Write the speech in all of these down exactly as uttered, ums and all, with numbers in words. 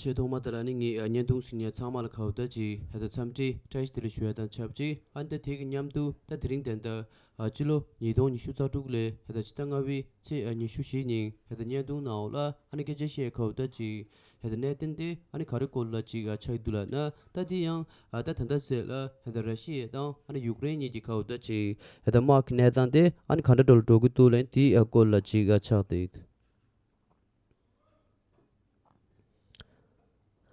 ཆེས་ཐོག་མ་དེ་ལ་ནི་ངས་ཨ་བརྙན་ཐུང་གཟིགས་མཁན་ཚང་མ་ལ་ག་བོ་ད་ཅིག་ཧེ་ད་འཚམས་འདྲི་བཀྲ་ཤིས་བདེ་ལེགས་ཞུ་ཡ་དང་ཆབས་ཅིག་ཨ་ནི་ད་དེ་གི་མཉམ་དུ་ད་དེ་རིང་དེ་འདྲ་ཨ་སྤྱི་ལོ་ཉིས་སྟོང་ཉི་ཤུ་རྩ་དྲུག་ལོའི་ཧེ་ད་ཕྱི་ཟླ་ལྔ་པའི་ཚེས་ཨ་ཉི་ཤུ་བཞི་ཉིན་ཧེ་ད་བརྙན་ཐུང་ནང་ལ་ཨ་ནི་སྐད་ཆ་བཤད་ག་བོ་ད་ཅིག་ཧེ་ད་གནད་དོན་དེ་ཨ་ནི་ག་རེ་སྐོར་ལ་ཅིག་ཨ་ཆགས་ཀྱི་འདུག་ལབ་ན། ད་དེ་ཡང་ཨ་ད་ད་ལྟ་ཚེས་ལ་ཧེ་ད་ར་ཤི་ཡ་དང་ཨ་ནི་ཡུཀ་རེན་གཉིས་ཀྱི་ག་བོ་ད་ཅིག་ཧེ་ད་དམག་གི་གནས་སྟངས་དེ་ཨ་ནི་ག་འདྲ་འགྲོ་ལ་འགྲོ་གི་འདུག་ལབ་དེའི་ཨ་སྐོར་ལ་ཅིག་ཨ་ཆགས་ཏེ།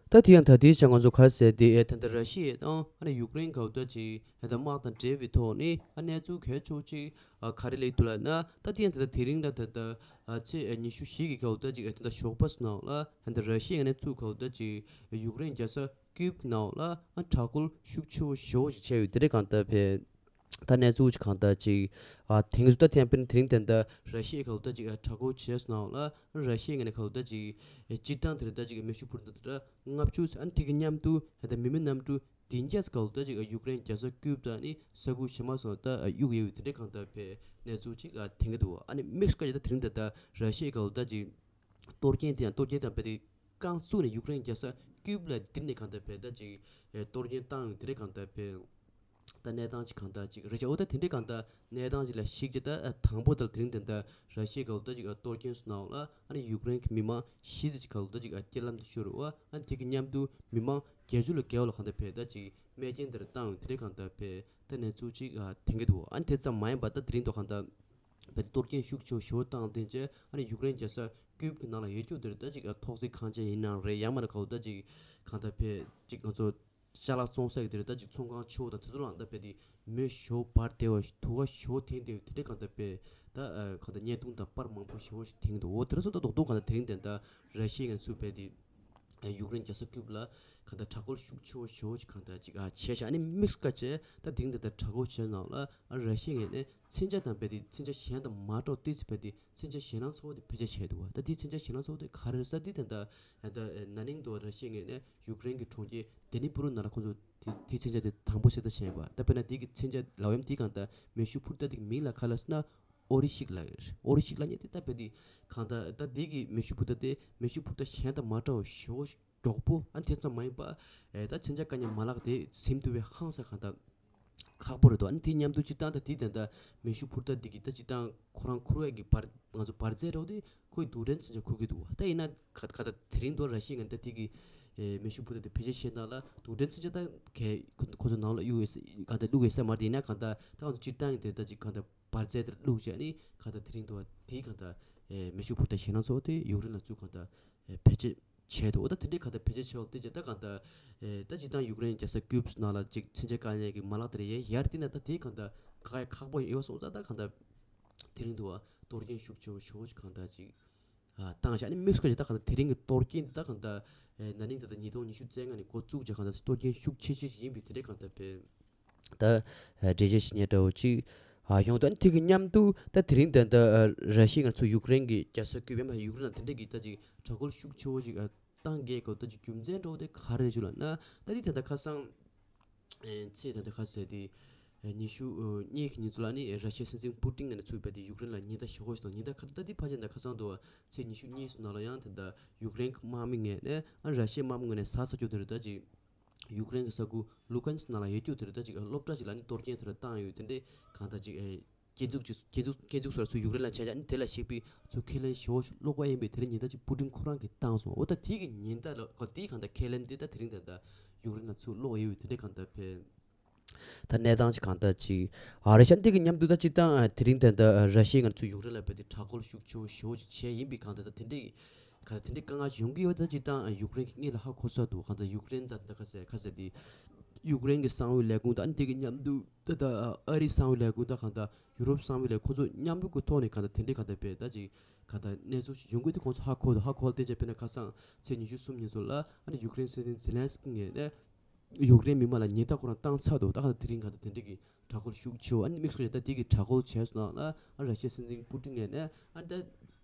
ད་དེ་ཡང་ད་ལྟའི་ཆ་ང་ཚོ་ག་ཟེར་དེ་ཨེ་ད་ལྟ་ར་ཤི་ཡ་དང་ཨ་ནི་ཡུཀ་རེན་ག་བོ་ད་ཅིག་ཨེ་ད་དམག་དང་འབྲེལ་བའི་ཐོག་ནས་ཨ་གནས་ཚུལ་གལ་ཆེ་ཅིག་ཨ་ག་རེ་སླེབས་འདུག་ལབ་ན། ད་དེ་ཡང་ད་ལྟ་དེ་རིང་ད་ད་ལྟ་ཨ་ཚེས་ཨ་ཉི་ཤུ་བཞི་གི་ག་བོ་ད་ཅིག་ཨེ་ད་ལྟ་ཞོགས་པ་སོང་ནའང་ལ་ཨེ་ད་ར་ཤི་ཡ་ནས་ཚུར་ག་བོ་ད་ཅིག་ཡུཀ་རེན་རྒྱལ་ས་ཀིབ་ནང་ལ་ཨ་དྲག་རྒོལ་ཤུགས་ཆེ་བོ་ཞེ་བོ་ཞིག་བྱས་ཡོད་དེ་རེད་གང་ལྟར་ཕེ། ད་གནས་ཚུལ་ཅིག་གང་ལྟར་ཅིག་ཨ་དེང་སུ་ད་ཐེངས་དཔེར་ན་དེ་རིང་དེ་འདྲ་ར་ཤི་ཡའི་ག་བོ་ད་ཅིག་ཨ་དྲག་རྒོལ་བྱས་སོང་ནའང་ལ་ར་ཤི་ཡའི་ངོས་ནས་ག་བོ་ད་ཅིག་ཨེ་སྤྱིར་བཏང་དེ་རེད་ད་ཅིག་མེ་ཤུགས་འཕུར་མདའ་དེ་འདྲ་ལྔ་བཅུ་ཨ་ནི་དེ་གི་མཉམ་དུ་ཨེ་ད་མི་མེད་གནམ་གྲུ་བདུན་བརྒྱ་ཙམ་ག་བོ་ད་ཅིག་ཨ་ཡུཀ་རེན་རྒྱལ་ས་ཀིབ་དང་ནི་ས་ཁུལ་གཞན་མ་སོགས་ད་ཨ་གཡུག་ཡོད་པའི་དེ་འདྲའི་གང་ལྟར་ཕེ་གནས་ཚུལ་ཅིག་ཨ་དེང་གི་འདུག་ཨ་ནི་དམིགས་སུ་བཀར་བྱས་ད་དེ་རིང་དེ་འདྲ་ར་ཤི་ཡའི་ག་བོ་ད་ཅིག་གཏོར་སྐྱོན་དེ་ཡང་གཏོར་སྐྱོན་དང་ཕེ་དེ་རྐང་བཙུགས་ནས་ཡུཀ་རེན་རྒྱལ་ས་ཀིབ་ལ་བསྡིབས་ནས་གང་ལྟར་ཕེ་ད་ཅིག་ཨེ་གཏོར་སྐྱོན་བཏང་ཡོད་དེ་འདྲའི་གང་ལྟར་ཕེ། ད་གནས་སྟངས་ཅིག་གང་ལྟར་ཅིག་རེད་ཤག་འོ་ད་དེ་འདྲའི་གང་ལྟར་གནས་སྟངས་ཅིག་ལ་གཞིགས་ཀྱི་ད་དང་པོ་དང་དེ་རིང་དེ་འདྲ་ར་ཤི་ཡའི་ག་བོ་ད་ཅིག་གཏོར་སྐྱོན་སོང་ནའང་ལ་ཨ་ནི་ཡུཀ་རེན་གྱི་མི་མང་བཞི་ཙམ་ཅིག་ག་བོ་ད་ཅིག་རྐྱེན་ལམ་དུ་ཤོར་བ་ཨ་ནི་དེ་གི་མཉམ་དུ་མི་མང་བརྒྱད་ཅུ་ལ་བརྒལ་བ་ལ་གང་ལྟར་ཕེ་ད་ཅིག་རྨས་སྐྱོན་དེ་འདྲ་བཏང་ཡོད་དེ་འདྲའི་གང་ལྟར་ཕེ་ད་གནས་ཚུལ་ཅིག་དེང་གི་འདུག་ཨ་ནི་དེ་ཙམ་མ་ཡིན་པ་ད་དེ་རིང་དུ་གང་ལྟར་ཕེ་གཏོར་སྐྱོན་ཤུགས་ཆེ་བོ་ཞེ་བོ་བཏང་སྟེ་བྱས་ཨ་ནི་ཡུཀ་རེན་རྒྱལ་ས་ཀིབ་གི་ནང་ལ་ཡོད་རྒྱུ་དེ་འདྲ་ད་ཅིག་ཐོག་བརྩེགས་ཁང་ཆེན་ཡིན་ནའང་རེད་ཡང་མིན་ན་ག་བོ་ད་ཅིག་གང་ལྟར་ཕེ་ཅིག་ང་ཚོ་ཅ་ལག་བཙོང་ས་གི་དེ་རེད་ད་ཅིག་ཚོང་ཁང་ཆེ་བོ་དང་དེ་ཚོ་ལའང་ད་ཕེ་དེ་མེ་ཞེ་བོ་འབར་བསྡད་པ་དུ་བ་ཞེ་བོ་འཐེན་བསྡད་པ་དེ་འདྲའི་གང་ལྟར་ཕེ་ད་གང་ལྟར་བརྙན་ཐུང་དང་པར་མང་པོ་ཞེ་བོ་ཞིག་འཐེན་འདུག་འོ་དེ་ར་སོ་ད་རྡོག་རྡོག་གང་ལྟར་དེ་རིང་དེ་འདྲ་ར་ཤི་ཡའི་ངོས་ནས་ཚུར་ཕེ་དེ་ཡུཀ་རེན་རྒྱལ་ས་ཀིབ་ལ་གང་ལྟར་དྲག་རྒོལ་ཤུགས་ཆེ་བོ་ཞེ་བོ་ཞིག་གང་ལྟར་ཅིག་ཨ་བྱས་ཤག་ཨ་ནི་དམིགས་སུ་བཀར་བྱས་ད་དེ་རིང་དེ་འདྲ་དྲག་རྒོལ་བྱས་ནའང་ལ་ཨ་ར་ཤི་ཡའི་ངོས་ནས་མཚོན་ཆ་དང་ཕེ་དེ་མཚོན་ཆ་གཞན་དང་མ་འདྲ་བ་ཏོག་ཙམ་ཕེ་དེ་མཚོན་ཆ་ཞེད་སྣང་ཚ་བོ་དེ་བེད་སྤྱོད་བྱས་འདུག་བ། ད་དེའི་མཚོན་ཆ་ཞེད་སྣང་ཚ་བོ་དེ་ག་རེ་རེད་ཟེར་དུས་ད་ལྟ་ད་ན་ནིང་དུ་ར་ཤི་ཡའི་ངོས་ནས་ཡུཀ་རེན་གྱི་གྲོང་ཁྱེར་ཌི་ནི་པུ་རུ་ནང་ལ་ཁོང་ཚོ་དེ་དེའི་མཚོན་ཆ་དེ་དང་པོ་ཞིག་ད་བྱས་པ། ད་དཔེར་ན་དེ་གི་མཚོན་ཆ་ལབ་ཡམ་དེའི་གང་ལྟར་མེ་ཤུགས་འཕུར་མདའ་དེ་གི་མིང་ལ་ག་ལབ་ཟེར་ན་ཨོ་རི་ཤིག་ལབ་ཡོད་རེད། ཨོ་རི་ཤིག་ལབ་མཁན་དེ་ད་དཔེ་དེ་གང་ལྟར་ད་དེ་གི་མེ་ཤུགས་འཕུར་མདའ་དེ་མེ་ཤུགས་འཕུར་མདའ་གཞན་དང་མ་འདྲ་བ་ཞེ་བོ་མགྱོགས་པོ་ཨ་དེ་ཙམ་མ་ཡིན་པ་ཨེ་ད་མཚོན་ཆ་དཀའ་ཉེན་མ་ལག་དེ་ཟིན་ཐུབ་པའི་ཧང་སང་གང་ལྟར་ཁག་པོ་རེད་དོ། ཨ་ནི་དེ་མཉམ་དུ་སྤྱིར་བཏང་ད་དེ་དེ་འདྲ་མེ་ཤུགས་འཕུར་མདའ་འདི་གི་ད་སྤྱིར་བཏང་ཁོ་རང་འཁུར་བའི་གི་འབར་ང་ཚོ་འབར་རྫས་རེད་དེ་ཁོའི་རྡུལ་ཕྲན་མཚོན་ཆ་འཁུར་གི་འདུག་ད་ཡིན་ན་ག་ག་ད་དེ་རིང་དུ་ར་ཤི་ཡའི་ངོས་ནས་ད་དེ་གི་ཨེ་མེ་ཤུགས་འཕུར་མདའ་དེ་བེད་སྤྱོད་བྱས་ན་ལ་རྡུལ་ཕྲན་མཚོན་ཆ་ད་གས་ཁོ་ཁོ་ཚོ་ནང་ལ་གཡུག་ཡོད་ས་ག་ད་བླུགས་ཡོད་ས་མ་རེད། ཡིན་ན་ག་ད་ད་ང་ཚོ་སྤྱིར་བཏང་གི་དེ་ད་ཅིག་ག་ད་འབར་རྫས་དེ་བླུགས་བྱས་ནི་ག་ད་དེ་རིང་དུ་དེ་ག་ད་ཨེ་མེ་ཤུགས་འཕུར་མདའ་ཞེད་སྣང་ཚ་བོ་དེ་ཡུཀ་རེན་ལ་ཚུར་ག་ད་ཨེ་བེད་སྤྱོད་བྱས་འདུག་འོ་ད་དེ་འདྲའི་གང་ལྟར་བེད་སྤྱོད་བྱས་འོག་དེ་རྗེས་ད་གང་ལྟར་ཨེ་ད་སྤྱིར་བཏང་ཡུཀ་རེན་རྒྱལ་ས་ཀིབ་ནང་ལ་ཅིག་མཚོན་ཆ་དཀའ་ཉེན་གྱི་མ་ལག་དེ་རེད་ཡ། ཡར་བལྟས་ན་ད་དེ་གང་ལྟར་ག་ཡ་ཁག་པོ་ཡོད་པ་སོང་ཙང་ད་གང་ལྟར་དེ་རིང་དུ་བ་གཏོར་སྐྱོན་ཤུགས་ཆེ་བོ་ཞེ་པོ་ཅིག་གང་ལྟར་ཅིག་ཨ་བཏང་བཞག་ཨ་ནི་དམིགས་སུ་བཀར་བྱས་ད་གང་ལྟར་དེ་རིང་གི་གཏོར་སྐྱོན་འདི་ད་གང་ལྟར་ཨེ་ན་ནིང་ད་ལྟ་ཉིས་སྟོང་ཉི་ཤུ་རྩ་ལྔ་ནས་འགོ་བཙུགས་བྱས་གང་ལྟར་གཏོར་སྐྱོན་ཤུགས་ཆེ་ཤོས་ཤིག་ཡིན་པའི་དེ་འདྲའི་གང་ལྟར་དཔེ། ད་འགྲེལ་བཤད་ཞུ་མཁན་འདྲ་བོ་ཅིག་ཨ་ཡོང་དུས་ཨ་ནི་དེ་གི་མཉམ་དུ་ད་དེ་རིང་ད་ལྟ་ར་ཤི་ཡ་ང་ཚོ་ཡུཀ་རེན་གྱི་རྒྱལ་ས་ཀིབ་ཡང་མིན་ཡུཀ་རེན་ནང་དེ་འདྲ་གི་ད་ཅིག་དྲག་རྒོལ་ཤུགས་ཆེ་བོ་ཅིག་ཨ་བཏང་གི་གོ་ད་ཅིག་རྒྱུ་མཚན་འདྲ་བོ་དེ་ག་རེ་རེད་ཞུ་ལབ་ན། ད་དེ་ད་ལྟ་ཁ་སང་ཨེ་ཚེས་ད་ལྟ་ཁ་ཟེར་དེ་ཨེ་ཉི་ཤུ་གཉིས་ཀྱི་ཉིན་ཚོ་ལ་ནི་ཨེ་ར་ཤི་ཡའི་སྲིད་འཛིན་པུ་ཏིན་ནས་ཚུད་པ་དེ་ཡུཀ་རེན་ལ་ཉེན་བརྡ་ཞེ་པོ་ཞིག་དང་ཉེན་བརྡ་ག་རེ་ཕལ་ཆེར་ད་ཁ་སང་དུ་ཚེས་ཉི་ཤུ་གཉིས་སུ་ནང་ལ་ཡང་ད་ལྟ་ཡུཀ་རེན་གྱི་དམག་མི་ངོས་ནས་ཨ་ར་ཤི་ཡའི་དམག་མི་ངོས་ནས་ཟ་ས་རྒྱུ་དེ་རེད་ད་ཅིག་ཡུཀ་རེན་གྱི་ས་ཁུལ་ལུ་ཀན་སི་ནང་ལ་ཡོད་རྒྱུ་དེ་རེད་ད་ཅིག་སློབ་གྲྭ་ཞིག་ལ་ནི་གཏོར་སྐྱོན་དེ་འདྲ་བཏང་ཡོད་དེ་འདྲའི་གང་ལྟར་ཅིག་ཨེ་སྐྱེ་འཛུགས་ཅིག་སྐྱེ་འཛུགས་སྐྱེ་འཛུགས་སོགས་ལ་ཚུར་ཡུཀ་རེན་ལ་བྱས་ཀྱང་ནི་དེ་ལ་གཞིགས་པའི་ཚུར་ཁས་ལེན་ཞེ་པོ་ཞིག་བླུགས་པ་ཡིན་པའི་དེ་རིང་ཉེན་བརྡ་ཅིག་པུ་ཏིན་ཁོ་རང་གིས་བཏང་སོང་། འོ་ད་དེ་གི་ཉེན་བརྡ་ལ་གོ་དེའི་གང་ལྟར་ཁས་ལེན་དེ་ད་དེ་རིང་ད་ལྟ་ཡུཀ་རེན་ལ་ཚུར་བླུགས་ཡོད་པའི་དེ་འདྲའི་གང་ལྟར་ཕེ། ད་གནས་སྟངས་ཅིག་གང་ལྟར་ཅིག་ཨ་རེད་ཤག་འདི་གི་མཉམ་དུ་ད་སྤྱིར་བཏང་ཨ་དེ་རིང་ད་ལྟ་ཨ་ར་ཤི་ཡ་ང་ཚོ་ཡུཀ་རེན་ལ་ཕེ་དེ་དྲག་རྒོལ་ཤུགས་ཆེ་བོ་ཞེ་པོ་ཅིག་བྱས་ཡིན་པའི་གང་ལྟར་ད་དེ་འདྲའི་གང་ལྟར་དེ་འདྲའི་དཀའ་ངལ་ཅིག་ཡོང་གི་ཡོད། ད་སྤྱིར་བཏང་ཨ་ཡུཀ་རེན་གྱི་སྔོན་ལ་ཧ་གོ་ཚར་འདུག་གང་ལྟར་ཡུཀ་རེན་ད་ད་ག་ཟེར་ག་ཟེར་དེ་ཡུཀ་རེན་གྱི་གསང་བའི་ལས་ཁུངས་དང་ཨ་ནི་དེ་གི་མཉམ་དུ་ད་ད་ཨ་རིའི་གསང་བའི་ལས་ཁུངས་དང་གང་ལྟར་ཡུ་རོབ་གསང་བའི་ལས་ཁོ་ཚོ་མཉམ་རུབ་ཀྱི་ཐོག་ནས་གང་ལྟར་དེ་འདྲའི་གང་ལྟར་ཕེ་ད་ཅིག་གང་ལྟར་གནས་ཚུལ་ཞིག་ཡོང་གི་འདུག་ཁོང་ཚོ་ཧ་གོ་འདུག་ཧ་གོ་བ་བསྟན་བྱས་དཔེར་ན་ཁ་སང་ཚེས་ཉི་ཤུ་གསུམ་ཉིན་ཚོ་ལ་ཨ་ནི་ཡུཀ་རེན་སྲིད་འཛིན་ཛེ་ལན་སི་ཀི་ངོས་ནས་ཡུཀ་རེན་མི་མང་ལ་ཉེན་བརྡ་ཁོ་རང་བཏང་ཚར་འདུག་ད་གང་ལྟར་དེ་རིང་གང་ལྟར་དེ་འདྲའི་གི་དྲག་རྒོལ་ཤུགས་ཆེ་བོ་ཨ་ནི་དམིགས་སུ་བཀར་ནས་ད་དེ་གི་དྲག་རྒོལ་བྱས་སོང་ན་ཨ་ར་ཤི་ཡའི་སྲིད་འཛིན་པུ་ཏིན་ངོས་ནས་ཨ་ནི་ད་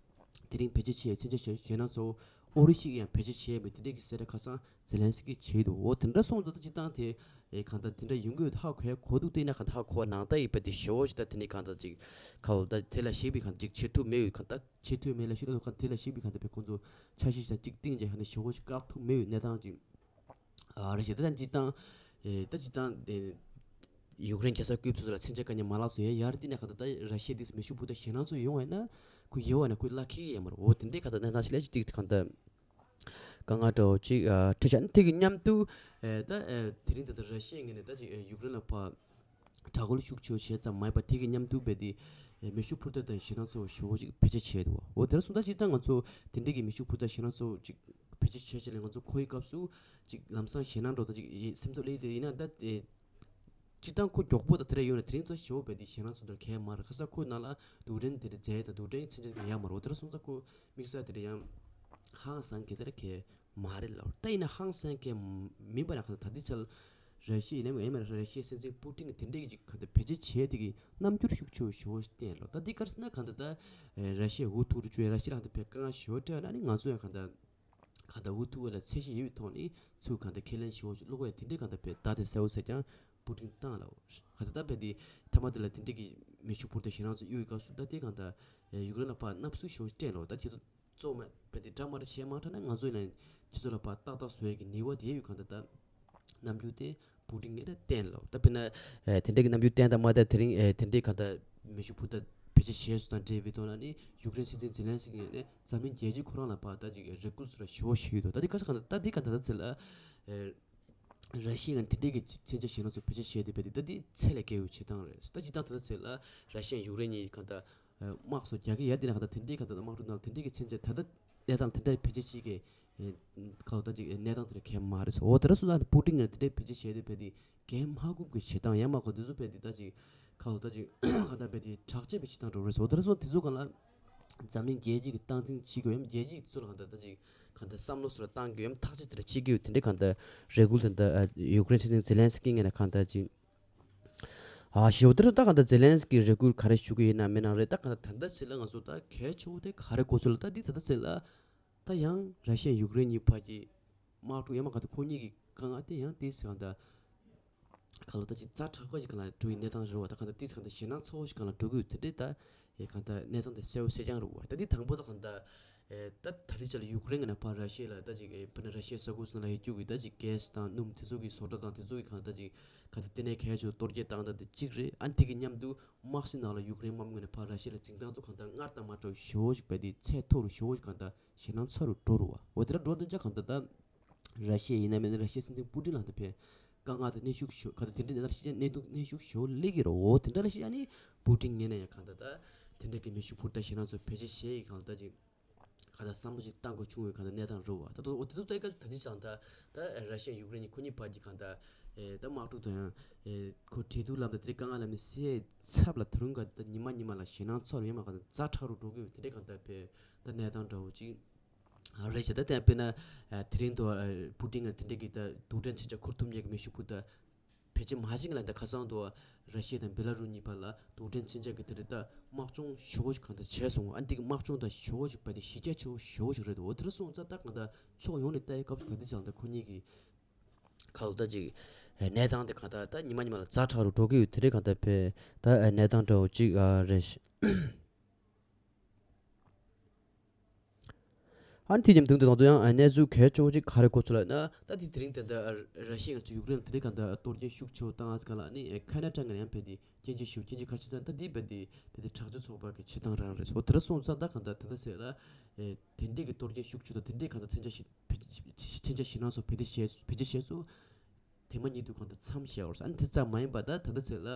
དེ་རིང་བེད་སྤྱོད་བྱས་མཚོན་ཆ་བཞེས་བཞེས་ན་ཚོ་ ཨོ་རི་ཞིག་ཡང་བེད་སྤྱོད་བྱས་པའི་དེ་འདྲས་ཀྱི་གསལ་བསྒྲགས་ཁ་སང་ཛེ་ལན་སི་ཀི་བྱས་འདུག་འོ་དེ་འདྲ་སོང་ཙང་ད་སྤྱིར་བཏང་དེ་ཨེ་གང་ལྟར་དེ་འདྲ་ཡོང་གི་ཡོད་ཧ་གོ་ཡ་གོ་འདུག་བལྟས་ན་གང་ལྟར་ཧ་གོ་བ་ནང་ལྟར་ཡིན་པ་དེ་ཞེ་པོ་ཞིག་ད་དེ་ནས་གང་ལྟར་ཅིག་གང་ལྟར་ད་དེ་ལ་ཞེ་པོ་གང་ལྟར་ཅིག་བྱེད་ཐུབ་མེད་ཡོད་གང་ལྟར་བྱེད་ཐུབ་མེད་ལ་ཞུ་ད་གང་དེ་ལ་ཞེ་པོ་གང་ལྟར་བས་ཁོང་ཚོ་འཆར་གཞི་ཞིག་ཅིག་བཏིང་རྗེས་གང་ལྟར་ཞེ་པོ་ཞིག་བཀག་ཐུབ་མེད་ཡོད་གནས་སྟངས་ཅིག་ཨ་རེད་ཞེས་ད་ལྟ་སྤྱིར་བཏང་ཨེ་ད་སྤྱིར་བཏང་དེ་ཡུཀ་རེན་རྒྱལ་ས་ཀིབ་ཚོ་ལ་མཚོན་ཆ་ག་ནས་མ་ལགས་སུ་ཡ་ཡར་བལྟས་ན་གང་ལྟར་ད་ར་ཤི་ཡ་དེ་མེ་ཤུགས་འཕུར་མདའ་ཞེད་སྣང་ཚོ་ཡོང་བ་ཡིན་ན་ཁོ་ཡལ་བ་ན་ཁོ་གླ་ཁེལ་ཡ་མ་རེད། འོ་དེ་འདྲའི་གང་ལྟར་གནས་སྟངས་ཤིག་ལ་ཅིག་དེ་གང་ལྟར་དཀའ་ངལ་འདྲ་བོ་ཅིག་ཨ་འཕྲད་བྱུང་། དེ་གི་མཉམ་དུ་ཨེ་ད་ཨེ་དེ་རིང་ད་ལྟ་ར་ཤི་ཡའི་ངོས་ནས་ད་ཅིག་ཨེ་ཡུཀ་རེན་ལ་ཕར་དྲག་རྒོལ་ཤུགས་ཆེ་བྱས་ཙམ་མ་ཡིན་པར་དེ་གི་མཉམ་དུ་རྦད་དེ་ཨེ་མེ་ཤུགས་འཕུར་མདའ་དང་ཞེད་སྣང་ཚོ་ཞེ་པོ་ཅིག་བེད་སྤྱོད་བྱས་འདུག་འོ་དེར་སོང་ད་སྤྱིར་བཏང་ང་ཚོ་དེ་འདྲའི་གི་མེ་ཤུགས་འཕུར་མདའ་ཞེད་སྣང་ཚོ་ཅིག་བེད་སྤྱོད་བྱས་བྱས་ནས་ང་ཚོ་ཁོའི་སྐབས་སུ་ཅིག་ལམ་སང་ཞེད་སྣང་འགྲོ་ད་ཅིག་ཡིན་སེམས་འཚབ་སླེབས་དེ་ཡིན་ན་ད་ཨེ་སྤྱིར་བཏང་ཁོ་མགྱོགས་པོ་དང་དེ་འདྲ་ཡོད་ན་དེ་རིང་ཚོ་ཞེ་པོ་རྦད་དེ་ཞེད་སྣང་ཚོ་འདྲ་གས་མ་རེད། ཁ་སང་ཁོ་ནང་ལ་རྡུལ་ཕྲན་དེ་འདྲ་རྫས་དང་རྡུལ་ཕྲན་མཚོན་ཆ་དེ་འདྲ་ཡོད་མ་རེད། འོ་དེ་འདྲ་སོང་ཙང་ཁོ་དམིགས་བསལ་དེ་འདྲ་ཡང་ཧང་སང་གི་དེ་འདྲ་གས་མ་རེད་ལབ། ད་ཡིན་ན་ཧང་སང་གས་མིན་པ་ན་ག་ད་ལྟའི་ཆར་ར་ཤི་ཡ་ཡིན་ནའི་ཨེ་མ་ར་ཤི་ཡའི་སྲིད་འཛིན་པུ་ཏིན་གྱིས་དེ་འདྲའི་གི་ཅིག་ག་ད་བེད་སྤྱོད་བྱས་དེ་གི་རྣམ་འགྱུར་ཤུགས་ཆེ་བ་ཞེ་པོ་ཞིག་བསྟན་ལབ། ད་འདི་ག་རེ་ཟེར་ན་ག་ད་ད་ར་ཤི་ཡ་འུ་ཐུག་རུ་བཅུག་ར་ཤི་ཡ་ལ་ག་ད་བས་དཀའ་ངལ་ཞེ་པོ་འཕྲད་ན་ནི་ང་ཚོ་ཡང་ག་ད་གང་ལྟར་འུ་ཐུག་པ་ལ་ཚད་གཞི་ཡོད་པའི་ཐོག་ནས་ཚུར་གང་ལྟར་ཁས་ལེན་ཞུ་བ་ཞིག་བླུག་པ་དེ་འདྲའི་གང་ལྟར་བས་བརྡ་དེ་གསལ་པོ་གསལ་རྐྱང་པུ་ཏིན་བཏང་ལ། གང་ལྟར་ད་བས་དེ་ཐ་མ་དེ་ལ་དེ་འདྲའི་གི་མེ་ཤུགས་འཕུར་མདའ་ཞེད་སྣང་ཚོ་གཡུག་པའི་སྐབས་སུ་ད་དེ་གང་ལྟར་ཡུཀ་རེན་ལ་ཕར་སྣབས་ཟུག་ཞེ་པོ་སྤྲད་ལ། ད་ཁྱེད་ཚོ་གཙོ་བོ་བས་དེ་འདྲ་མ་འདྲ་བྱས་མ་ཐག་ན་ང་ཚོ་ཡིན་ན་ཁྱེད་ཚོ་ལ་ཕར་ཏག་ཏག་བཟོ་ཡས་ཀྱི་ནུས་པ་དེ་ཡོད་གང་ལྟར་ད། རྣམ་འགྱུར་དེ་པུ་ཏིན་ངོས་ནས་བསྟན་ལ། ད་དཔེར་ན་ཨེ་དེ་འདྲའི་གི་རྣམ་འགྱུར་བསྟན་དང་མ་བསྟན་དེ་རིང་ཨེ་དེ་འདྲའི་གང་ལྟར་མེ་ཤུགས་འཕུར་མདའ་བེད་སྤྱོད་བྱས་སོང་དང་འབྲེལ་བའི་ཐོག་ལ་ནི་ཡུཀ་རེན་སྲིད་འཛིན་ཛེ་ལན་སི་ཀི་ངོས་ནས་འཛམ་གླིང་རྒྱལ་སྤྱི་ཁོ་རང་ལ་ཕར་ད་ཅིག་རེ་སྐུལ་སོགས་ཞེ་པོ་ཞིག་ཡོད་དོ། ད་འདི་ག་ས་གང་ལྟར་ད་འདི་ག་ད་ད་ཚེ་ལ་ཨེ་ར་ཤི་ཡ་ངོས་ནས་དེ་འདྲའི་གི་མཚོན་ཆ་ཞེད་སྣང་ཚོ་བེད་སྤྱོད་བྱས་ཏེ་བས་དེ་ད་འདི་ཚད་ལས་བརྒལ་བའི་བྱེད་སྟངས་རེད། ད་སྤྱིར་བཏང་ད་ད་ཚེ་ལ་ར་ཤི་ཡ་ཡུཀ་རེན་གཉིས་གང་ལྟར་དམག་སོགས་རྒྱག་གི་ཡ་དེ་ན་གང་ལྟར་དེ་འདྲའི་གང་ལྟར་དམག་འཁྲུག་ནང་ལ་དེ་འདྲའི་གི་མཚོན་ཆ་ད་ལྟ་གནས་སྟངས་དེ་འདྲ་བེད་སྤྱོད་བྱེད་ཀྱི་ཨེ་ཁ་ལོ་ད་ཅིག་གནས་སྟངས་དེ་འདྲ་གས་མ་རེད་སོ། འོ་དེ་འདྲ་སོང་ཙང་པུ་ཏིན་ངོས་ནས་དེ་འདྲའི་བེད་སྤྱོད་བྱས་ཏེ་བས་དེ་གས་མ་དགོས་ཀྱི་བྱེད་སྟངས་ཡ་མ་གོ་དེ་ཚོ་བས་དེ་ད་ཅིག་ཁ་ལོ་ད་ཅིག་གང་ལྟར་བས་དེ་དྲག་སྤྱོད་པའི་བྱེད་སྟངས་འགྲོ་རེད་སོ། འོ་དེ་འདྲ་སོང་དེ་ཚོ་གང་ལ་འཛམ་གླིང་རྒྱལ་སྤྱི་གི་སྟངས་འཛིན་བྱེད་དགོས་ཡམ་རྒྱལ་སྤྱི་ཚོ་ལ་གང་ལྟར་ད་ཅིག་གང་ལྟར་བསམ་བློ་སོགས་ལ་བཏང་དགོས་ཡམ་ཐག་གཅོད་དེ་འདྲ་བྱེད་དགོས་དེ་འདྲའི་གང་ལྟར་རེ་སྐུལ་དེ་འདྲ་ཡུཀ་རེན་སྲིད་འཛིན་ཛེ་ལན་སི་ཀི་ངོས་ནས་གང་ལྟར་ཅིག་ཨ་ཞོ་དེར་ད་ག་ད་ཛེ་ལན་སི་ཀི་རེ་སྐུལ་ག་རེ་ཞུ་གི་ཡིན་ན་མེད་ན་རེད། ད་ག་ད་ད་ལྟ་ཚེ་ལ་ང་ཚོ་ད་གལ་ཆེ་བོ་དེ་ག་རེ་གོ་ཚུལ་ལ་ད་འདི་ད་ལྟ་ཚེ་ལ་ད་ཡང་ར་ཤི་ཡ་ཡུཀ་རེན་གཉིས་བར་གྱི་དམག་འཁྲུག་ཡང་མ་ག་ད་ཁོ་གཉིས་ཀྱི་དཀའ་ངལ་དེ་ཡང་དེ་ཚེ་ག་ད་ག་ལ་ད་ཅིག་ཛ་དྲག་པ་ཞིག་ག་ལ་འགྲོ་ཡི་གནས་སྟངས་རེད་བ། ད་ག་ད་དེ་ཚེ་ག་ད་ཞེད་སྣང་ཚ་བོ་ཞིག་ག་ལ་འགྲོ་གི་ཡོད་དེ་འདྲའི་ད་ཡ་གང་ལྟར་གནས་སྟངས་དེ་གསལ་བོ་གསལ་རྐྱང་རེད་བ། ད་འདི་དང་པོ་ད་གང་ལྟར་ཨེ་ད་ད་ལྟའི་ཆ་ལ་ཡུཀ་རེན་གྱི་ནང་ཕར་ར་ཤི་ཡ་ལ་ད་ཅིག་ཨེ་དཔེར་ན་ར་ཤི་ཡའི་ས་ཁུལ་སོགས་ལ་ཡོད་རྒྱུ་གི་ད་ཅིག་གྷེ་སི་དང་སྣུམ་དེ་ཚོ་གི་བཟོ་གྲྭ་དང་དེ་ཚོ་གི་གང་ལྟར་ཅིག་གང་ལྟར་ལྟེ་གནས་གལ་ཆེ་བ་གཏོར་སྐྱོན་བཏང་ད་དེ་གཅིག་རེད། ཨ་ནི་དེ་གི་མཉམ་དུ་དམག་སྲིད་ནང་ལ་ཡུཀ་རེན་དམག་མི་ངོས་ནས་ཕར་ར་ཤི་ཡ་ལ་འཛིང་སྟངས་ཚོ་གང་ལྟར་སྔར་དང་མ་འདྲ་བ་ཞེ་པོ་ཞིག་བས་དེ་ཚད་མཐོ་རུ་ཞེ་པོ་ཞིག་གང་ལྟར་ཞེད་སྣང་ཚ་རུ་འགྲོ་རུ་བ། འོ་དེ་འདྲ་འགྲོ་དོན་ཆ་གང་ལྟར་ད། ར་ཤི་ཡ་ཡིན་ན་མིན་ན་ར་ཤི་ཡའི་སྲིད་འཛིན་པུ་ཏིན་ལ་ད་ཕན་དཀའ་ངལ་དང་གནོན་ཤུགས་ཞོ་ག་ད་དེ་འདྲའི་གནས་སྟངས་ཤིག་གནས་སྟངས་གནོན་ཤུགས་ཞོ་སླེབས་ཀྱི་རེད། འོ་དེ་འདྲ་ལ་ཤི་ཡ་ནི་པུ་ཏིན་ངོས་ནས་ཡང་གང་ལྟར་ད་དེ་འདྲ་གི་མེ་ཤུགས་འཕུར་མདའ་ཞེད་སྣང་ཚོ་བེད་སྤྱོད་བྱས་ཡི་གང་ལྟར་ཅིག་གང་ལྟར་བསམ་བློ་ཅིག་བཏང་དགོས་བྱུང་བའི་གང་ལྟར་གནས་སྟངས་རེད་བ། ད་དུང་འོ་དེ་ཚོ་ལྟ་སྐབས་ད་ལྟའི་ཆ་ད་ད་ར་ཤི་ཡ་ཡུཀ་རེན་གཉིས་ཁོ་གཉིས་བར་གྱི་གང་ལྟར་ཨེ་ད་དམག་འཁྲུག་དང་ཡང་ཨེ་ཁོ་འབྲེལ་གཏུག་ལམ་དང་དེ་འདྲའི་དཀའ་ངལ་ལམ་ནས་སེལ་ཚབ་ལ་ད་རུང་གང་ལྟར་ཉི་མ་ཉི་མ་ལ་ཞེད་སྣང་ཚ་རུ་ཡང་མ་གང་ལྟར་ཛ་དྲག་རུ་འགྲོ་གི་ཡོད། དེ་འདྲའི་གང་ལྟར་བས་ད་གནས་སྟངས་འདྲ་བོ་ཅིག་རེད་བྱས། ད་ལྟ་དཔེར་ན་དེ་རིང་དུ་པུ་ཏིན་ལ་དེ་འདྲ་གི་ད་རྡུལ་ཕྲན་མཚོན་ཆ་འཁུར་ཐུབ་མཁན་གྱི་མེ་ཤུགས་འཕུར་མདའ་བེད་སྤྱོད་མ་བྱེད་མཁན་ལ་ད་ཁ་སང་དུ་ར་ཤི་ཡ་དང་བེ་ལ་རུ་གཉིས་བར་ལ་རྡུལ་ཕྲན་མཚོན་ཆ་གི་དེ་རིང་ད་དམག་སྦྱོང་ཞེ་པོ་ཞིག་གང་ལྟར་བྱས་སོང་། ཨ་འདི་གི་དམག་སྦྱོང་ད་ཞེ་པོ་ཞིག་བས་དེ་གཞི་རྒྱ་ཆེ་བོ་ཞེ་པོ་ཞིག་རེད་འདུག་འོ་དེ་འདྲ་སོང་ཙང་ད་གང་ལྟར་ཕྱོགས་ཡོངས་ནས་ལྟ་ཡའི་སྐབས་སུ་ད་ལྟའི་ཆ་ལ་ད་ཁོ་གཉིས་ཀྱི་ཁ་ལོ་ད་ཅིག་གནས་སྟངས་དེ་གང་ལྟར་ད་ཉི་མ་ཉི་མ་ལ་ཛ་དྲག་རུ་འགྲོ་གི་ཡོད། དེ་རིང་གང་ལྟར་བས་ད་གནས་སྟངས་འདྲ་བོ་ཅིག་རེད། ཨ་ནི་དེ་མཉམ་དུ་ད་དུང་ཡང་གནས་ཚུལ་གལ་ཆེ་བོ་ཅིག་ག་རེ་གོ་ཚུལ་ལ་ན། ད་དེ་དེ་རིང་དེ་འདྲ་ར་ཤི་ཡ་ང་ཚོ་ཡུཀ་རེན་ལ་དེ་རིང་གང་ལྟར་གཏོར་སྐྱོན་ཤུགས་ཆེ་བོ་བཏང་ཨ་ཟི་ག་ལ་ནི་ཁ་ན་ཌ་ངོས་ནས་ཡང་བས་དེ་སྐྱོན་བརྗོད་ཞུ་སྐྱོན་བརྗོད་ཁ་ཆེ་ཙང་ད་དེ་བས་དེ་བས་དེ་དྲག་སྤྱོད་ཚོགས་པ་གི་བྱེད་སྟངས་རང་རེད་སོ། དེ་འདྲ་སོང་ཙང་ད་གང་ལྟར་དེ་འདྲ་ཟེར་ལ་དེ་འདྲས་ཀྱི་གཏོར་སྐྱོན་ཤུགས་ཆེ་དང་དེ་འདྲས་གང་ལྟར་མཚོན་ཆ་ཞིག་མཚོན་ཆ་ཞེད་སྣང་སོགས་བེད་སྤྱོད་བྱས་བེད་སྤྱོད་བྱས་ཚུལ་དེ་མ་ཉིད་དུ་གང་ལྟར་མཚམས་བཞག་པ་རེད། ཨ་ནི་དེ་ཙམ་མ་ཡིན་པ་ད་ད་ལྟ་ཚེ་ལ་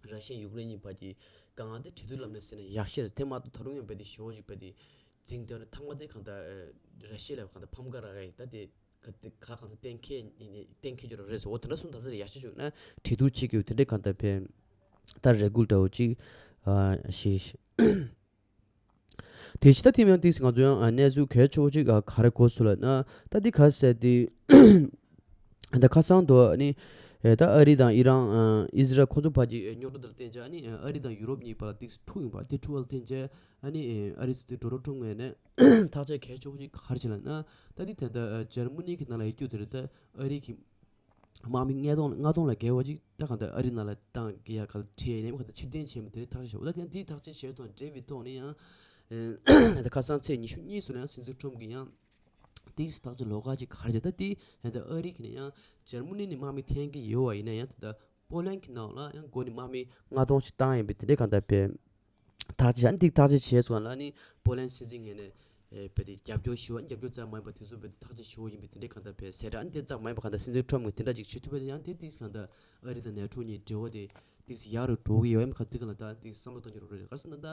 ར་ཤི་ཡ་ཡུཀ་རེན་གཉིས་བར་གྱི་དཀའ་ངལ་དེ་འབྲེལ་གཏུག་ལམ་ནས་སེལ་ན་ཡག་ཤོས་རེད། དེ་མ་གཏོགས་ད་རུང་ཡང་རྦད་དེ་ཞེ་པོ་ཞིག་རྦད་དེ་འཛིང་སྟེ་ཐང་མ་དེ་གང་ལྟར་ར་ཤི་ཡ་ལ་གང་ལྟར་ཕམ་ཁ་རག་གི་ད་དེ་ག་དེ་ག་གང་ལྟར་གཏན་འཁེལ་གཏན་འཁེལ་རྒྱུ་རེད་ཟེར། འོ་དེ་འདྲ་སོང་ད་ལྟ་ཡག་ཤོས་བྱུང་ན་འབྲེལ་གཏུག་བྱེད་ཀྱི་ཡོད། དེ་འདྲའི་གང་ལྟར་ཕན་ད་རེ་སྐུལ་འདྲ་བོ་ཅིག་ཞེས། དེ་ཕྱི་ད་དེ་མིན་ཏིག་ང་ཚོ་ཡང་གནས་ཚུལ་གལ་ཆེ་བོ་ཅིག་ག་རེ་གོ་སོང་ལབ་ན། ད་འདི་ག་ཟེར་ཏེ་ད་ཁ་སང་དུ་ནི་ ཨེ་ད་ཨ་རི་དང་ཨི་རན། ཨ་ཨི་ཟི་རལ་ཁོ་ཚོ་ཕར་གྱི་ཨེ་རྙོག་དྲ་དེ་ལ་བརྟེན་བྱས། ཨ་ནི་ཨ་རི་དང་ཡུ་རོབ་གཉིས་བར་ལ་ཏིག་འཁྲུག་ཡིན་པ་དེ་འཁྲུག་པ་ལ་བརྟེན་བྱས། ཨ་ནི་ཨ་རི་ཚོ་དེ་ཌོ་ནལ་ཊམ་ངོས་ནས་ཐག་གཅོད་གལ་ཆེ་པོ་ཅིག་ག་རེ་བྱས་ལབ་ན། ད་འདི་ད་ལྟ་ཨ་འཇར་མ་ནི་གི་ནང་ལ་ཡོད་རྒྱུ་དེ་རེད། ད་ཨ་རི་གི་དམག་མི་ལྔ་སྟོང་ལྔ་སྟོང་ལས་བརྒལ་བ་ཅིག་ད་གང་ལྟར་ཨ་རི་ནང་ལ་བཏང་གི་ཡ་ག་ལ་ཁྲིད་ཡ་ཡིན་ནའི་གང་ལྟར་ཕྱིར་འཐེན་བྱས་མི་དེ་རིགས་ཐག་གཅོད་བྱས། འོ་ད་དེ་ཡང་དེའི་ཐག་གཅོད་བྱས་ཐོག་འབྲེལ་བའི་ཐོག་ནས་ཡང་ཨེ་ད་ཁ་སང་ཚེས་ཉི་ཤུ་གཉིས་སུ་ལ་ཡང་སྲིད་འཛིན་ཊམ་གྱིས་ཡང་དེའི་ཐག་གཅོད་ལོགས་ཀ་ཅིག་ག་རེ་བྱས། ད་དེ་ཡང་ད་ཨ་རི་གི་ནས་ཡང་འཇར་མ་ནི་ནས་དམག་མི་འཐེན་གྱི་ཡོད་པ་ཡིན་ན་ཡང་ད་ལྟ་པོ་ལན་གྱི་ནང་ལ་ཡང་འགོ་ནས་དམག་མི་ལྔ་སྟོང་ཅིག་བཏང་ཡིན་པའི་དེ་འདྲའི་གང་ལྟར་བས། ཐག་གཅོད་བྱས། ཨ་ནི་དེ་ཐག་གཅོད་བྱས་སོང་ལ་ནི་པོ་ལན་སྲིད་འཛིན་ངོས་ནས་ཨེ་བས་དེ་རྒྱབ་སྐྱོར་ཞུ་བ། རྒྱབ་སྐྱོར་ཙམ་མ་ཡིན་པ་དེ་ཚོ་བས་དེ་ཐག་གཅོད་ཞུ་བ་ཡིན་པའི་དེ་འདྲའི་གང་ལྟར་བས་གསལ་བསྒྲགས། ཨ་ནི་དེ་ཙམ་མ་ཡིན་པ་གང་ལྟར་སྲིད་འཛིན་ཊམ་གྱིས་དེ་འདྲ་ཅིག་བྱེད་ཐུབ་པ་དེ་ཡང་དེ་དེ་གང་ལྟར་ཨ་རི་དང་ནེ་ཊོ་གཉིས་འབྲེལ་བ་དེ་དེ་ཡག་རུ་འགྲོ་གི་ཡོད་མེད་ག་དེ་གང་ལ་ད་དེ་བསམ་བློ་གཏོང་རྒྱུ་རུ་རེད། ག་རེ་ཟེར་ན་ད་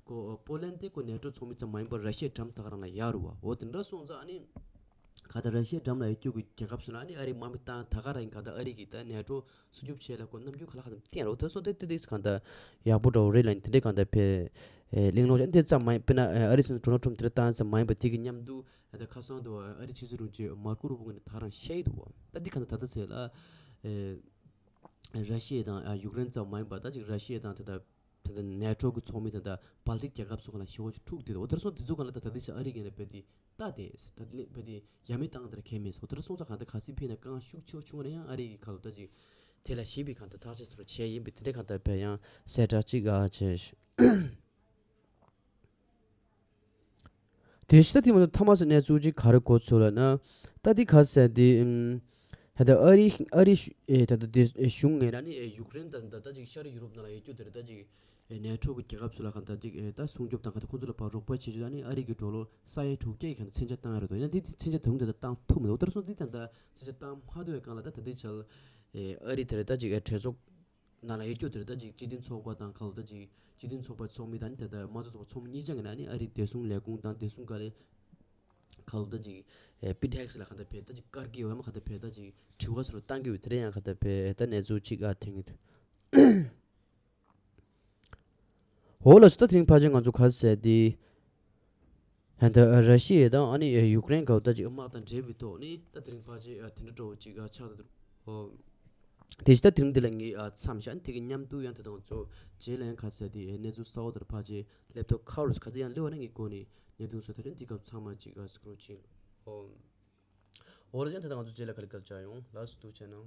ཁོ་པོ་ལན་དེ་ཁོ་ནེ་ཊོ་ཚོགས་མི་ཙམ་མ་ཡིན་པར་ར་ཤི་ཡའི་འགྲམ་ད་ག་རང་ལ་ཡག་རུ་བ། འོ་དེ་འདྲ་སོང་ཙང་ཨ་ནི་ག་ད་ར་ཤི་ཡའི་འགྲམ་ལ་ཡོད་རྒྱུ་གི་རྒྱལ་ཁབ་སོང་ན་ཨ་ནི་ཨ་རི་དམག་མི་བཏང་ད་ག་རང་ཡིན། ག་ད་ཨ་རི་གིས་ད་ནེ་ཊོ་སྲུང་སྐྱོབ་བྱེད་ལ་ཁོ་རྣམ་འགྱུར་ག་ལ་ག་ཙམ་བསྟན་རོགས་དེ་སོང་དེ་དེ་དེ་གང་ལྟར་ཡག་པོ་འདྲ་བོ་རེད་ལབ་ནས་དེ་འདྲའི་གང་ལྟར་བས་ཨེ་གླེང་སློང་བྱས། དེ་ཙམ་མ་ཡིན་དཔེར་ན་ཨ་རི་སྲིད་འཛིན་ཌོ་ནལ་ཊམ་དེ་འདྲ་བཏང་ཙམ་མ་ཡིན་པ་དེ་གི་མཉམ་དུ་ཨ་ད་ཁ་སང་དུ་ཨ་རི་ཕྱི་སྲིད་དྲུང་ཆེ་མར་ཀོ་རུ་བོ་ངོས་ནས་ད་རང་བཤད་ཡི་འདུག་བ། ད་འདི་གང་ལྟར་ད་ལྟ་ཟེར་ལ་ཨེ་ར་ཤི་ཡ་དང་ཨ་ཡུཀ་རེན་ཙམ་མ་ཡིན་པ་ད་ཅིག་ར་ཤི་ཡ་དང་དེ་ལྟར་དེ་ལྟར་ནེ་ཊོ་གི་ཚོགས་མི་དེ་ལྟར་བལ་ཏིག་རྒྱལ་ཁབ་ཚོ་ག་ལ་ཞེ་པོ་ཅིག་འཁྲུག་བསྡད་འདུག་འོ་དེར་སོང་དེ་ཚོ་ག་ལ་ད་ད་ལྟའི་ཆ་ཨ་རི་གི་ནས་བལ་ཏིག་ད་དེ་ད་ལྟ་བལ་ཏིག་ཡ་མེད་བཏང་དེར་ཁེལ་མེད་སོང་། དེར་སོང་ཙང་གང་ལྟར་གལ་སྲིད་ཕེ་ན་རྐང་ཤུགས་ཆེ་བ་བྱུང་བ་ན་ཡང་ཨ་རི་གི་ག་ལ་ད་ཅིག་དེ་ལ་ཞེད་པའི་གང་ལྟར་ཐག་གཅོད་ཚོ་བྱས་ཡིན་པའི་དེ་འདྲའི་གང་ལྟར་བལ་ཡང་གསལ་བསྒྲགས་ཅིག་ཨ་བྱས། དེ་ཕྱི་ད་དེ་མ་གཏོགས་མཐའ་མ་སུ་གནས་ཚུལ་ཅིག་ག་རེ་གོ་ཚོད་ལབ་ན། ད་དེ་ག་ཟེར་དེ་ཨམ། ད་ལྟ་ཨ་རི་ཨ་རི་ཨེ་ད་ལྟ་དེ་གཞུང་ངོས་ནས་ནི་ཨེ་ཡུཀ་རེན་དང་ད་ལྟ་ཅིག་ཤར་ཡུ་རོབ་ནང་ལ་ཡོད་རྒྱུ་དེ་རེད། ད་ཅིག་ཨེ་ནེ་ཊོ་གི་རྒྱལ་ཁབ་ཚོ་ལ་གང་ལྟར་ཅིག་ཨེ་ད་སྲུང་སྐྱོབ་དང་གང་ལྟར་ཁོང་ཚོ་ལ་ཕར་རོགས་པ་བྱེད་རྒྱུ་ད་ནི་ཨ་རི་གི་ཌོ་ལར་ས་ཡ་དྲུག་བརྒྱ་ཡི་གང་ལྟར་མཚོན་ཆ་བཏང་ཡ་རེད་འདུག་ཡིན་ན་དེ་མཚོན་ཆ་ད་དུང་དེ་ལྟར་བཏང་ཐུབ་མི་འདུག་དེར་སོང་དེ་ད་ལྟ་མཚོན་ཆ་བཏང་མ་ཐུབ་པའི་སྒང་ལ་ད་ད་ལྟའི་ཆར་ཨེ་ཨ་རི་དེ་རེད། ད་ཅིག་ཨེ་གྲོས་ཚོགས་ནང་ལ་ཡོད་རྒྱུ་དེ་རེད། ད་ཅིག་སྤྱི་མཐུན་ཚོགས་པ་དང་ག་ལ་ད་ཅིག་སྤྱི་མཐུན་ཚོགས་པ་ཚོགས་མི་དང་ནི་ད་ལྟ་དམངས་གཙོ་ཚོགས་པ་ཚོགས་མི་གཉིས་ཆ་ངོས་ནས་ནི་ཨ་རིའི་བདེ་སྲུང་ལས་ཁུངས་དང་བདེ་སྲུང་བཀའ་བློན་ག་ལ་ད་ཅིག་ཨེ་པིཊ་ཧེག་སི་ལ་ག་ད་བས་ད་ཅིག་བཀར་གྱི་ཡོད་མ་ག་ད་བས་ད་ཅིག་དྲི་བ་སོགས་བཏང་གི་ཡོད། དེ་རེད། ཡང་ག་ད་བས་ད་གནས་ཚུལ་ཅིག་ཨ་ཐེངས་ཡོད། འོ་ལགས་སོ། ད་དེ་རིང་ཕལ་ཆེར་ང་ཚོ་ག་ཟེར་དེ། ད་ར་ཤི་ཡ་དང་ཨ་ནི་ཡུཀ་རེན་ག་ད་ཅིག་དམག་དང་འབྲེལ་བའི་ཐོག་ནི་ད་དེ་རིང་ཕལ་ཆེར་དེ་འདྲ་འདྲ་བོ་ཅིག་ཆགས་འདུག་དེ་བཞིན་ད་དེ་རིང་འདི་ལ་ངས་མཚམས་བཞག་དེ་གི་མཉམ་དུ་ཡང་དེ་དང་ཚོ་རྗེས་ལ་ཡང་ག་ཟེར་དེ་གནས་ཚུལ་གསར་བ་དེར་ཕལ་ཆེར་སླེབས་ཐོག་ཁ་རུ་ག་ཚོད་ཡང་སླེབས་པ་ན་ངས་གོ་ནས་གནས་དོན་སོགས་དེ་རིང་འདི་སྐབས་ཚང་མ་ཅིག་ག་ཟེར་རོགས་བྱེད། འོ་ལགས་སོ། ཡང་དེ་དང་ང་ཚོ་རྗེས་ལ་ག་ལེ་སྐད་ཆ་ཡོང་། ལགས་སོ། ཐུགས་རྗེ་གནང་།